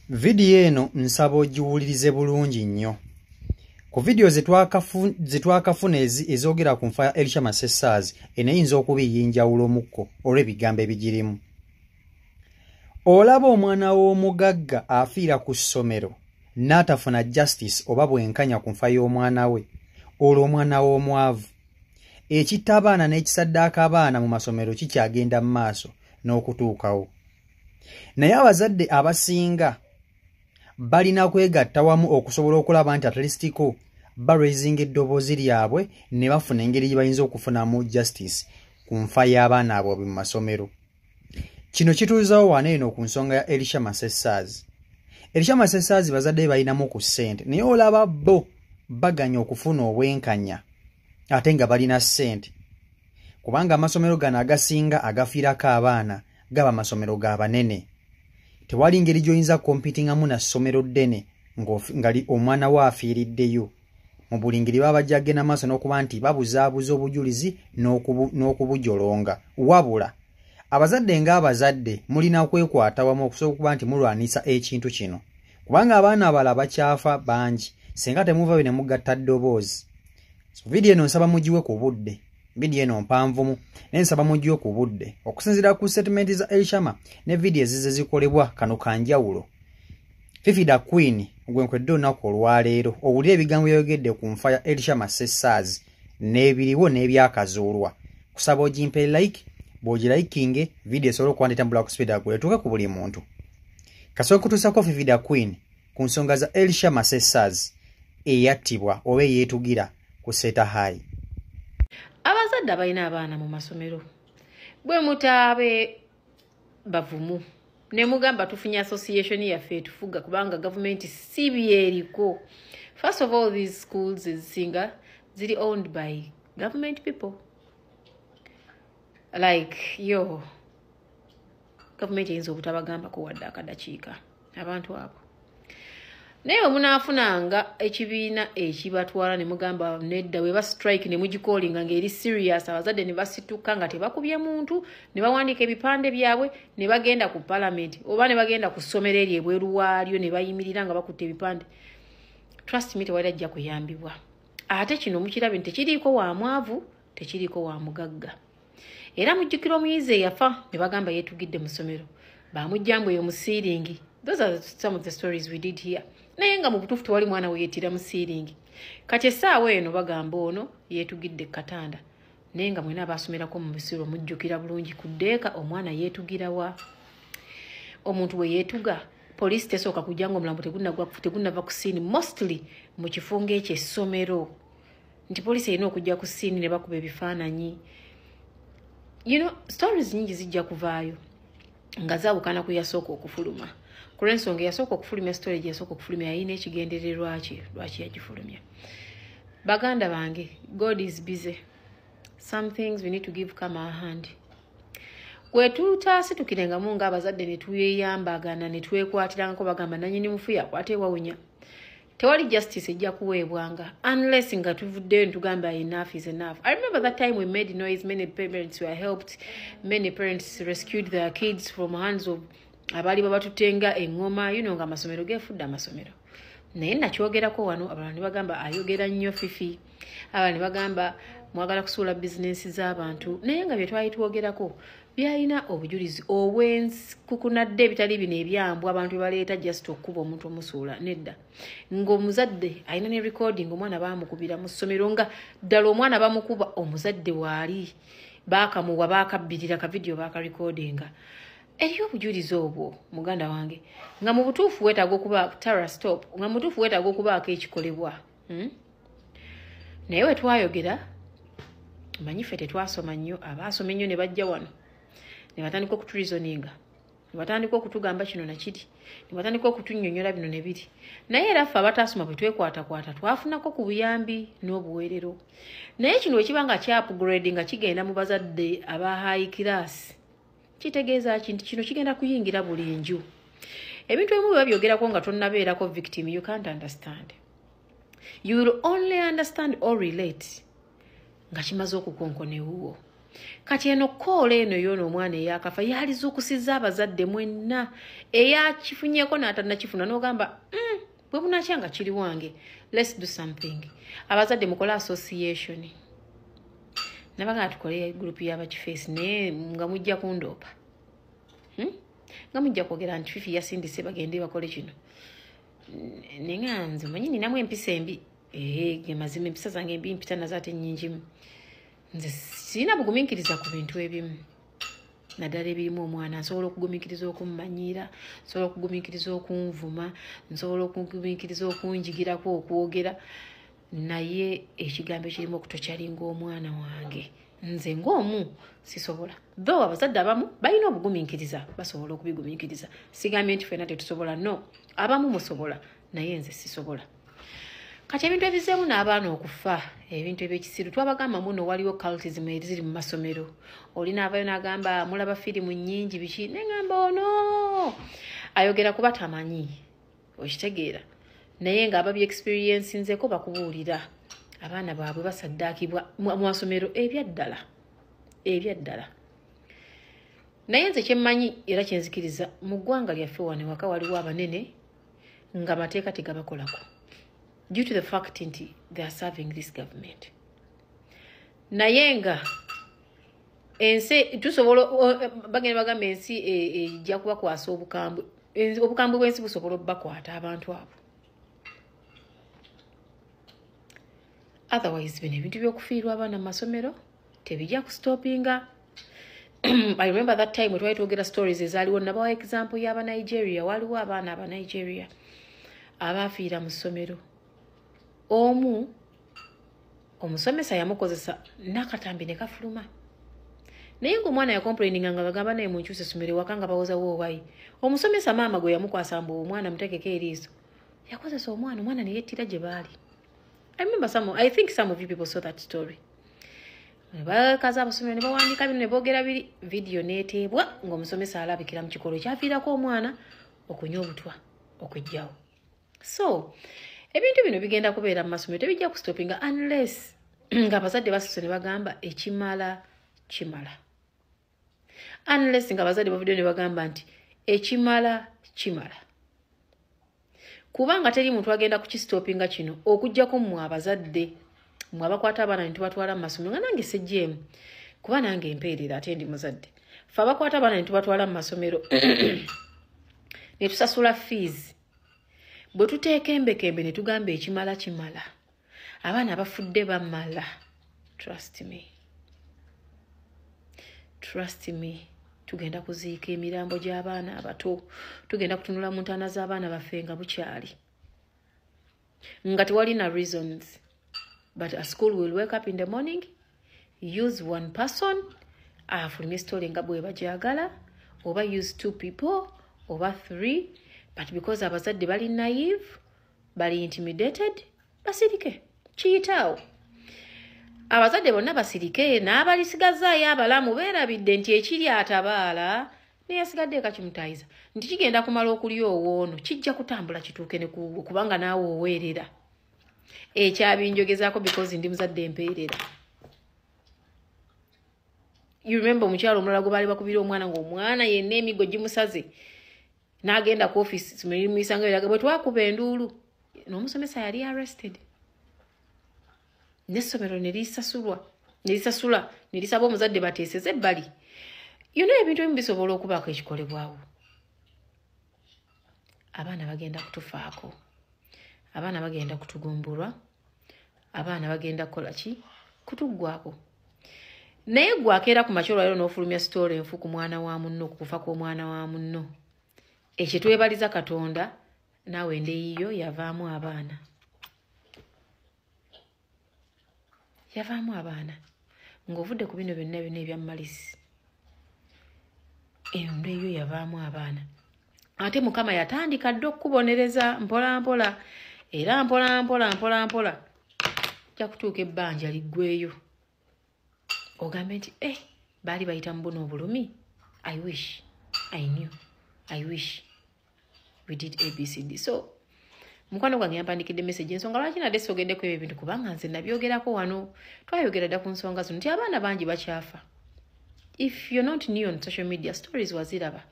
Vidiyo eno nsaba ogiwulirize bulungi nnyo. Ku vidiyo ze twakafuna ezoogera ku nfa ya Elisha Masesaazi, eno eyinza okuba ey'enjawulomukko olw'ebigambo ebigirimu. Olaba omwana w'omugagga afiira ku ssomero n'atafuna justice oba bwenkanya ku nfa y'omwana we, olwo omwana w'omwavu. Ekitta abaana n'ekisaddaaka abaana mu masomero kikyagenda mu maaso n'okutuukawo. Naye abazadde abasinga balina kwegatta wamu okusobola okulaba nti at least ko baraisinga eddoboozi lyabwe ne bafuna engeri gye bayinza okufunamu justice ku nfa y'abaana baabwe mu masomero. Kino kituuzawo wano eno ku nsonga ya Elisha Masesaazi. Elisha Masesaazi bazadde be balinamu ku ssente, naye olaba bo baganya okufuna obwenkanya ate nga balina ssente, kubanga amasomero gano agasinga agafiirako abaana gaba masomero ga banene. Tewali ngeri gy'oyinza competingamu na ssomero ddene nga omwana we afiiriddeyo. Mu buli ngeri baba bajja kugenda maaso n'okuba nti babuzaabuza obujulizi n'okubujolonga. Wabula abazadde ng'abazadde mulina kwekwata wamu okusobola okuba nti mulwanisa ekintu kino, kubanga abaana abalala bakyafa bangi singa temuvayo ne mugatta ddoboozi. So vidiyo eno nsaba mugiwe ku budde. Vidiyo eno mpanvumu, naye nsaba mugiwe ku budde. Okusinziira ku statement za Elishama ne vidiyo ezize zikolebwa, kano kanjawulo. Fifi da Queen gwe nkwedde olunaku olwaleero owulire ebigambo byayogedde ku nfa ya Elishama Sesaazi n'ebiriwo n'ebyakazuulwa. Kusaba ogimpe like, bw'ogilikinge vidiyo esobola okuba nti etambula ku speed agwe etuuke ku buli muntu. Kasooka kutuusako Fifi da Queen ku nsonga za Elishama Sesaazi eyattibwa oba eyeetugira ku Seeta High. Abazadde abalina abaana mu masomero, bwe mutaabe bavumu ne mugamba tufunye association yaffe etufuga, kubanga gavumenti si byeriko. First of all, these schools ezisinga ziri owned by government people, like yo gavumenti eyinza obutabagambako wadde akadakiika abantu abo. Naye bwe munaafunanga ekibiina ekibatwala ne mugamba nedda, bwe ba strike ne mugicallinga ng'eri serious, abazadde ne basituka nga tebakubye muntu, ne bawandiika ebipande byabwe ne bagenda ku palamenti oba ne bagenda ku ssomero eryo ebweru waalyo ne bayimirira nga bakutte ebipande, trust me, tewali ajja kuyambibwa. Ate kino mukirabe nti tekiriiko wa mwavu, tekiriiko wa mugagga. Era mujjukira omuyizi eyafa ne bagamba yeetugidde mu ssomero, bamuggyambu eyo mu ceiling. Those are some of the stories we did here, naye nga mu butuufu tewali mwana we yeetira mu ceiling. Kati essaawa eno bagamba ono yeetugidde katanda, naye nga mwena abasomerako mu busiro mujjukira bulungi ku ddeeka omwana yeetugirawa. Omuntu bwe yeetuga, poliisi tesooka kujja nga omulambo tegunnava ku scene. Mostly mu kifo ng'ekyo essomero nti poliisi erina okujja ku scene ne bakuba ebifaananyi. Stories nyingi zijja kuvaayo nga zaawukana ku yasooka okufuluma, ku lw'ensonga eyasooka okufulumya story gye yasooka okufulumya yalina ekigendererwa ki lwaki yagifulumya. Baganda bange, God is busy. Some things we need to give come our hand. Bwe tutaasitukirengamu ng'abazadde ne tweyambagana ne twekwatirangako, bagamba nanyini mufu yakwata ewawunya, tewali justice ejja kuweebwanga unless nga tuvuddeyo netugamba enough is enough. I remember that time we made noise, many parents were helped, many parents rescued their kids from hands of abaali babatutenga eŋŋoma, nga amasomero geefudde amasomero. Naye nakyogerako wano, abalala ne bagamba ayogera nnyo Fifi, abalala ne bagamba mwagala kusuula bizinensi z'abantu, naye nga bye twali twogerako byalina obujulizi obwenkukunadde, ebitali bino ebyambwa abantu bebaleeta just okukuba omuntu omusuula. Nedda, ng'omuzadde alina ne recording, omwana baamukubira mu ssomero, nga ddala omwana bamukuba, omuzadde waali, baakamuwa, baakabbirira ka vidiyo, baakarecordinga. Eriyo obujulizi obwo, muganda wange, nga mu butuufu weetaaga okuba tara stop, nga mu butuufu weetaaga okubaako ekikolebwa. Naye we twayogera, manyi ffe tetwasoma nnyo, abaasoma ennyo ne bajja wano ne batandika okutureasoninga, ne batandika okutugamba kino nakiri, ne batandika okutunnyonnyola bino ne biri. Naye era ffe abataasoma bwe twekwatakwata twafunako ku buyambi n'obuweerero. Naye kino bwe kiba nga kya upgrade nga kigenda mu bazadde aba high class, kitegeeza ki? Nti kino kigenda kuyingira buli nju. Ebintu ebimu bwe babyogerako nga tonnabeerako victim, you can't understand. You will only understand or relate nga kimaze okukonkona ewuwo. Kati eno call eno yono omwana eyakafa yalizuukusizza abazadde mwenna, eyakifunyeko n'atannakifuna n'ogamba, bwe bunakya nga kiri wange, let's do something." Abazadde mukole association. Nabagamba tukole group y'abakifeesi, naye nga mujja kundoopa, Nga mujja kwogera nti Fifi yasindise bagende bakole kino. Naye nga nze manyi ninamu empisa embi. Ee, ge mazima, empisa zange embi mpita nazo ate nnyingimu. Nze sirina bugumiikiriza ku bintu ebimu, naddala ebirimu omwana. Nsobola okugumiikiriza okummanyiira, nsobola okugumiikiriza okunvuma, nsobola okugumiikiriza okunjigirako okwogera, naye ekigambo ekirimu okutokyalinga omwana wange, nze ng'omu sisobola. Though abazadde abamu balina obugumiikiriza, basobola okubigumiikiriza. Sigambye nti ffenna tetusobola, no, abamu musobola, naye nze sisobola. Kati ebintu ebizeemu n'abaana okufa, ebintu ebyekisiru, twabagamba muno waliwo cultism eziri mu masomero. Oli naavayo n'agamba mulaba firimu nnyingi biki, neŋŋamba ono ayogera kuba tamanyi, okitegeera? Naye nga ababi experience nzeko bakubuulira, abaana baabwe basaddaakibwa mu masomero ebyaddala, ebyaddala. Naye nze kyemmanyi era kyenzikiriza, mu ggwanga lyaffe wano ewaka waliwo abanene nga mateeka tegabakolako due to the fact nti they are serving this government. Naye nga ensi tusobola, bagenda bagamba ensi ejja kubakwasa obukambwe, obukambwe bw'ensi busobola obbakwata abantu abo. Otherwise bino ebintu by'okufiirwa abaana mu masomero tebijja kustopinga. I remember that time twali twogera stories ezaaliwo, nabawa example y'aba Nigeria. Waliwo abaana aba Nigeria abaafiira mu ssomero. Omu omusomesa yamukozesa n'akatambi ne kafuluma, naye ng'omwana yacomplaininga nga bagamba naye munkyusa essomero ewaka, nga bawoza woowayi. Omusomesa maama gwe yamukwasa mbu omwana muteekeko eriiso, yakozesa omwana, omwana ne yettira gye baali. I remember some, I think some of you people saw that story. Bakaza abasomero ne bawandiika bino ne boogera biri, vidiyo n'eteebwa ng'omusomesa alabikira mu kikolwa ekyaviirako omwana okunywa obutwa okujjawo. So ebintu bino bigenda kubeera mu masomero, tebijja kustopinga unless ng'abazadde basuse ne bagamba ekimala kimala, unless ng'abazadde bavuddeyo ne bagamba nti ekimala kimala, kubanga teri muntu agenda kukistopinga kino okuggyako mmwe abazadde, mmwe abakwata abaana ne tubatwala mu masomero. Nga nange sejjeemu, kuba nange empeerera ate ndi muzadde. Ffe abakwata abaana ne tubatwala mu masomero ne tusasula fees, bwe tuteeka embekembe ne tugamba ekimala kimala, abaana bafudde bamala. Trust me, trust me, tugenda kuziika emirambo gy'abaana abato, tugenda kutunula mu ntaana z'abaana baffe nga bukyali, nga tewalina reasons. But a school will wake up in the morning, use one person afulumye story nga bwe bagyagala, oba use two people oba three, but because abazadde bali naive, bali intimidated, basirike kiyitaawo. Abazadde bonna basirike n'abalisigazaayo abalamu beerabidde nti ekiri atabaala neyasigadde eka kimutayiza nti kigenda kumala okulya owoono, kijja kutambula kituuke ne kubanga naawe oweerera. Ekyabinjogezaako because ndi muzadde empeerera. You remember omukyalo omulala gwe baali bakubira omwana, ng'omwana yenna emiggo gimusaze, n'agenda ku office muyisanga, bwe twakuba enduulu n'omusomesa yali arrested, n'essomero ne lisasulwa, ne lisasula, ne lisaba omuzadde bateeseze ebbali. You know, ebintu ebimu bisobola okubaako ekikolebwawo. Abaana bagenda kutufaako, abaana bagenda kutugumbulwa, abaana bagenda kukola ki, kutuggwako. Naye gwakeera ku makya olwaliro n'ofulumya sitoola enfu ku mwana wa munno, ku kufa kw'omwana wa munno, ekyo twebaliza Katonda. Naawe endeyiyo yavaamu abaana, yavaamu abaana ng'ovudde ku bino byonna byonna ebya malisi, endeeyo yavaamu abaana. Ate Mukama yatandika dda okukubonereza mpola mpola, era mpola mpola mpola mpola jja kutuuka ebbanja liggweyo, ogambe nti baali bayita mu buno obulumi. I wish I knew, I wish we did ABCD. So mukwano gwange yampandikidde message ensonga lwaki nadde soogeddeko ebyo ebintu, kubanga nze nabyogerako wano, twayogera dda ku nsonga zino nti abaana bangi bakyafa. If you're not new on social media, stories waziraba,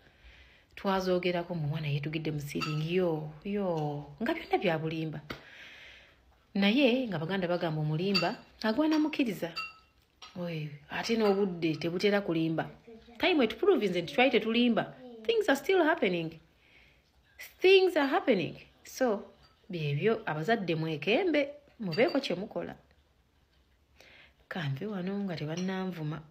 twazoogerako mu mwana yeetugidde mu ceiling, yo yo, nga byonna bya bulimba. Naye nga Baganda bagamba, omulimba agwana mukkiriza. Ate n'obudde tebutera kulimba. Time etuprovinze nti twali tetulimba. Things are still happening, things are happening. So byebyo, abazadde mwekembe, mubeeko kyemukola. Kanve wano nga tebannanvuma.